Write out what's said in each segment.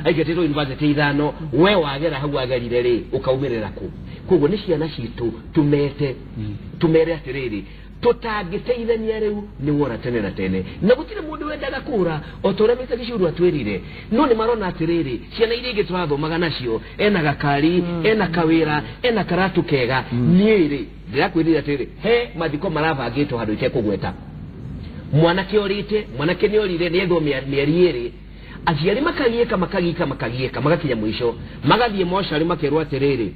Aingatĩtwo university 5. We wagera hau wagerire rĩ, ũkaumĩrĩra kũ? Koguo nĩ ciana citũ tumete, tumere atĩrĩrĩ, tutangĩteithania rĩu nĩ wora tene na tene, na gũtirĩ mũndũ wendaga kũra o ta ũrĩa Mr. Gĩcuru atwĩrire. No nĩ marona atĩrĩrĩ, ciana iria ingĩ tũrathomaga nacio ena gakari, ena kawĩra, ena karatu kega. Niĩ rĩ, ndĩrakwĩrire atĩrĩrĩ, he mathiko marabangĩtwo handũ itekũgweta, mwanake orĩte, mwanake nĩ orire, nĩ ethwo mĩeri 2, aciari makagiĩka, makagiĩka, makagiĩka, magakinya mũico magathiĩ mocarĩ, makerwo atĩrĩrĩ,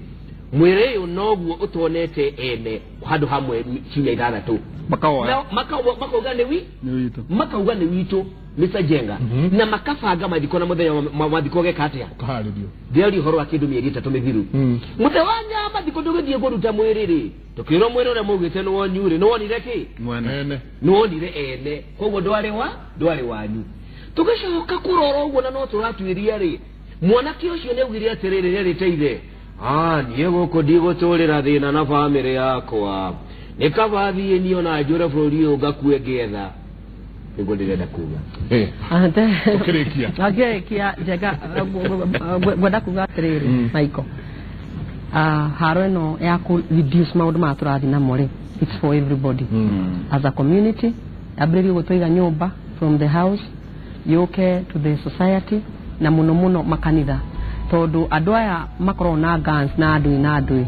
mwĩrĩ ũyũ noguo ũtonete ene handũ hamwe ciumia 6. Makawoya. Makauga nĩ wi Nĩ witũ. Makauga nĩ witũ, Mr. Jenga, na makabanga mathiko na mũthenya wa mathiko geka atĩa? Ũkaharĩrio. Ndĩraria ũhoro wa kĩndũ mĩeri 3 mĩthiru. Mũthenya wa nya mathiko ndũgĩthiĩ kũruta mwĩrĩ rĩ, tũkĩrwo mwĩrĩ ũrĩa maugĩte nĩ wanyu rĩ, nĩ wonire kĩ? Mwene. Ene. Nĩ wonire ene, koguo ndwarĩ wa ndwarĩ wanyu. Tũgĩcoka kũrora ũguo na no tũratuĩria rĩ, mwanake ũcio nĩ augire atĩrĩrĩ, rĩrĩte ithe, ah, niĩ gũkũ ndigũtũrĩra thĩna na bamĩrĩ yakwa, nĩ kaba thiĩ niĩ ona njũre bũrũri ũyũ ngakue ngĩetha. Nĩguo ndĩrenda kuga. Ũkĩrĩkia. Ngĩrĩkia, Njenga, ngwenda kuga atĩrĩrĩ, Michael, haro ĩno ya kũ reduce maũndũ maya tũrathiĩ namo rĩ, it's for everybody as a community. Yambĩrĩrie ũguo twaiga nyũmba, from the house yũke to the society, na mũno mũno makanitha, tondũ andũ aya makoragwo na guns na andũ na andũ,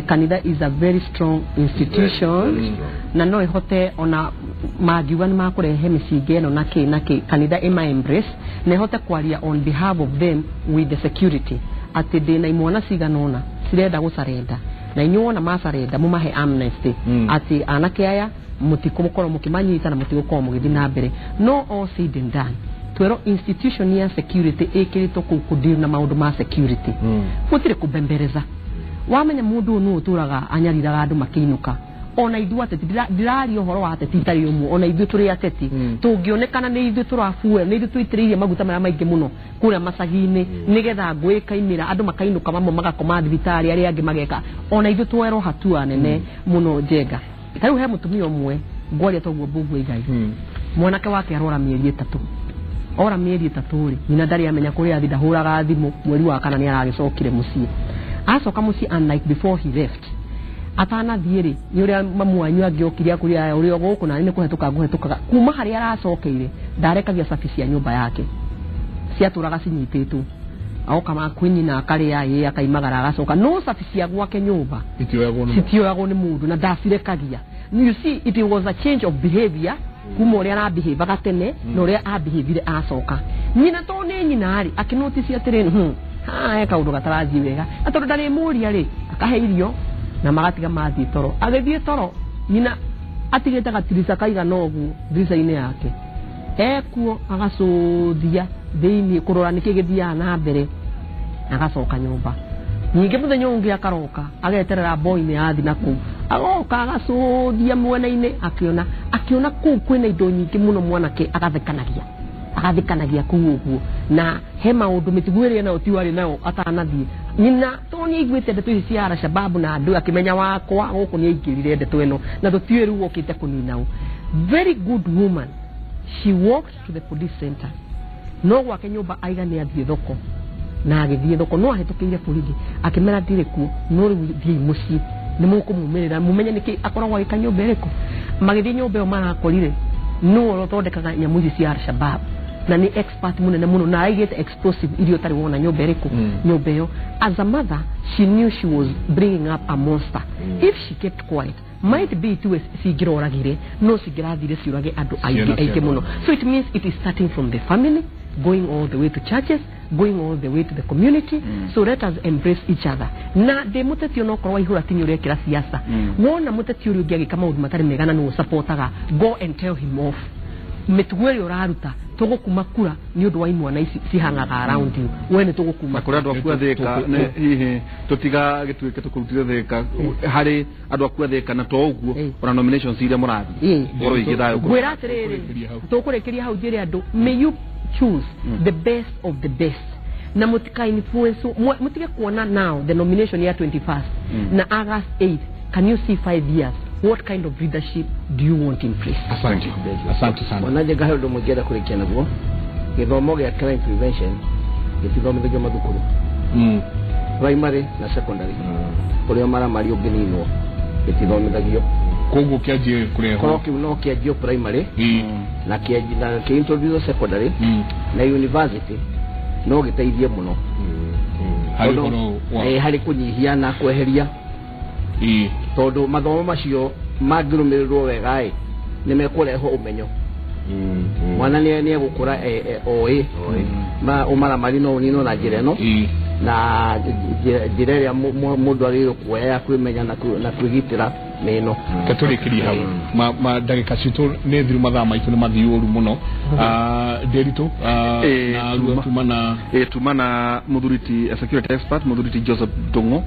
kanitha is a very strong institution. Very strong. Na no ihote ona mangiuga nĩ makũrehe mĩcinga ĩno na kĩ na kĩ, kanitha ĩma embrace na ĩhote kwaria on behalf of them with the security atĩ ndĩna imwana cigana ũna cirenda gũcarenda, na inyuĩ wona macarenda mũmahe amnesty, atĩ anake aya mũtikũkorwo mũkĩmanyita na mũtigũkorwo mũgĩthiĩ na mbere. No all said and done, twerwo institution ya security ĩkĩrĩtwo kũu kũdeal na maũndũ ma security, gũtirĩ kũbembereza. Wamenya mũndũ ũyũ nĩ ũtũraga anyariraga andũ makĩinũka, ona ithuĩ ateti, ndĩraria ũhoro wa ateti itarĩ ũmwe, ona ithuĩ tũrĩ ateti tũngĩonekana nĩ ithuĩ tũrabuĩa, nĩ ithuĩ tũitĩrĩirie maguta marĩa maingĩ mũno kũrĩa macagi-inĩ nĩgetha ngũĩ ĩkaimĩra, andũ makainũka, mamwe magakoma thibitarĩ, arĩa angĩ mageka, ona ithuĩ tuoerwo hatua nene mũno. Njenga, ta rĩu he mũtumia ũmwe ngwaria toguo mbũguo igai, mwanake wake arora mĩeri 3, ora mĩeri 3 rĩ, nyina ndarĩ amenya kũrĩa athi, ndahũraga thimũ. Mweri wa kana nĩ aragĩcokire mũciĩ. Acoka mũciĩ, unlike before he left, atanathiĩ rĩ, nĩ ũrĩa mamu wanyu angĩokire akũrĩa aya ũrĩa gũkũ na nĩ kũhetũka ngũhetũkaga kuma harĩa aracokeire, ndarekagia cabi cia nyũmba yake, ciatũraga cinyitĩtwo, agoka kwĩ nyina akarĩa ĩ, akaimagara agacoka, no cabi cia gwake nyũmba Itioyagwo nĩ citioyagwo nĩ mũndũ na ndacirekagia. You see, it was a change of behavior kuma ũrĩa arabehavaga tene na ũrĩa abehavire acoka. Nyina to nĩ nyina rĩ, akĩnotici atĩrĩ, haha he kaũndũ gatarathiĩ wega, na tondũ ndarĩ mũria rĩ, akahe irio na magatiga mathiĩ toro. Agĩthiĩ toro, nyina atigĩte gatirica kaigana ũguo ndirica-inĩ yake, ekuo agacũthia thĩinĩ kũrora nĩkĩ gĩthiaga na mbere. Agacoka nyũmba ningĩ mũthenya ũngĩ, akaroka ageterera boy-inĩ yathi na kũu, agoka agacũthia mwena-inĩ, akĩona akĩona kũu kwĩna indo nyingĩ mũno. Mwanake agathekanagia agathekanagia kũu ũguo, na he maũndũ mĩtugo ĩrĩa nayo tiwarĩ nayo atanathiĩ. Nyina to nĩ aiguĩte ndeto ici cia Alshababu na andũ, akĩmenya wakwa gũkũ nĩ aingĩrire ndeto ĩno na tũtiũĩ rĩu okĩte kũnina ũ. Very good woman, she walked to the police center, no gwake nyũmba aiga nĩ athiĩ thoko, na agĩthiĩ thoko no ahĩtũkĩire borithi, akĩmera ndirĩ kuo, no rĩu thiĩi mũciĩ nĩ mũkũmumĩrĩra mumenye nĩkĩ akoragwo agĩka nyũmba ĩrĩkũ. Magĩthiĩ nyũmba ĩyo, marakorire nũ ũrĩa ũthondekaga nyamũ ici cia Alshabab, na nĩ expert mũnene mũno, na aigĩte explosive iria ũtarĩ wona nyũmba ĩrĩkũ, nyũmba ĩyo. As a mother, she knew she was bringing up a monster. If she kept quiet, might be tuwe cingĩroragire, no cingĩrathire ciũrage andũ aingĩ Ciana aingĩ cia mũno. So it means it is starting from the family, going all the way to churches, going all the way to the community. So let us embrace each other. Na ndĩ mũteti, onokorwo waihũra tini ũrekĩra siasa, wona mũteti ũrĩa ũngĩ agĩka maũndũ matarĩ mega na nĩwe ũsupportaga, go and tell him off. Mĩtugo ĩrĩa ũraruta, tũgũkuma kura nĩ ũndũ wa imwana ici cihangaga around you, we nĩ tũgũkuma. Na kũrĩ andũ aku a Thĩka, nĩ hihi tũtigagĩtuĩke tũkũrutire Thĩka harĩ andũ aku a Thĩka, na to ũguo, ona nominations iria mũrathiĩ, ũhoro wĩgiĩ thayũ? Ngwĩra atĩrĩrĩ, Tũkũrĩkĩria hau. Tũkũrĩkĩria hau, njĩre andũ, may you choose the best of the best na mũtika influence, mũtige kuona now the nomination ya 21st na August 8th. Can you see 5 years? What kind of leadership do you want in place? Asante, asante sana. Ona njenga he ũndũ mũngĩenda kũrĩkia naguo, gĩthomo gĩa crime prevention Gĩtithomithagio mathukuru. Primary na secondary. Kũrĩa maramari ũngĩninwo gĩtithomithagio. Koguo kĩanjie kũrehwo. Korwo kĩu no kĩanjio primary na kĩanjio na kĩ-introduce secondary na university no gĩteithie mũno. Harĩ kũnyihia na kweheria. Tondũ mathomo macio mangĩrũmĩrĩrwo wega ĩ nĩ mekũrehwo ũmenyo. Mwana nĩ egũkũra oĩ ma ũmaramari no ũninwo na njĩra ĩno na njĩra ĩrĩa mũndũ agĩrĩirwo kuoya ya kwĩmenya na kwĩgitĩra nĩ ĩno. Tũrĩkĩrie hau ma ndagĩka citũ nĩ thiru, mathaa maitũ nĩ mathiĩ ũru mũno. Ndĩritũ na tuma na mũthuri ti security expert mũthuri ti Joseph Ndung'u,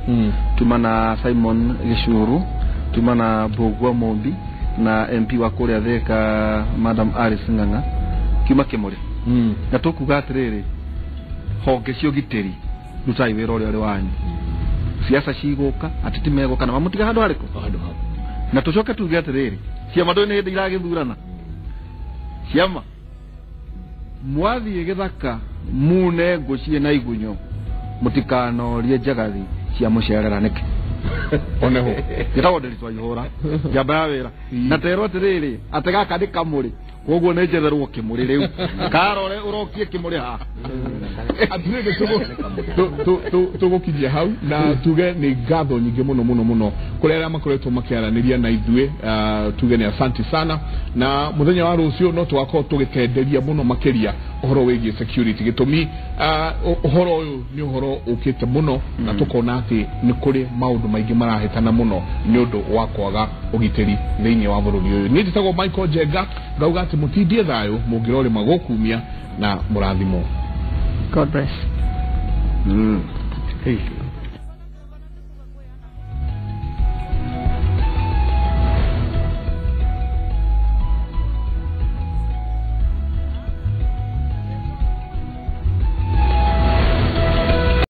tuma na Simon Gĩcuru, tuma na Mbũgua Mũmbi na MP wa kũrĩa Thika Madam Alice Ng'ang'a kiuma kĩmũrĩ. Na tũkuga atĩrĩrĩ, honge cia ũgitĩri rutai wĩra ũrĩa ũrĩ wanyu. Siasa cigũka ateti megũka na mamũtiga handũ harĩkũ? Na tũcoke tuge atĩrĩrĩ, ciama ndũĩ nĩ hĩndĩ iragĩthurana. Ciama mwathiĩ gĩthaka mune ngũ ciĩ na igunyo mũtikanorie njagathi cia mũcerera nĩkĩ? Oneho njĩtagwo Ndĩritũ Aihũra njamba ya wĩra na terwo atĩrĩrĩ atĩ gaka nĩ kamũrĩ koguo nĩ njetherwo kĩmũrĩ rĩu karore ũrokie kĩmũrĩ haha. Atĩrĩrĩ tũgũkinyia hau na tuge nĩ ngatho nyingĩ mũno mũno mũno kũrĩ arĩa makoretwo makĩaranĩria na ithuĩ, tuge nĩ asanti sana, na mũthenya wa rũciũ no tũgakorwo tũgĩkenderia mũno makĩria ũhoro wĩgiĩ security. Gĩtũmi ũhoro ũyũ nĩ ũhoro ũkĩte mũno na tũkona atĩ nĩ kũrĩ maũndũ maingĩ marahĩtana mũno nĩ ũndũ wa kwaga ũgitĩri thĩinĩ wa bũrũri ũyũ. Niĩ njĩtagwo Michael Njenga, ngauga atĩ mũtindie thayũ mũngĩrorĩma gũkumia na mũrathimwo. God bless. Hey.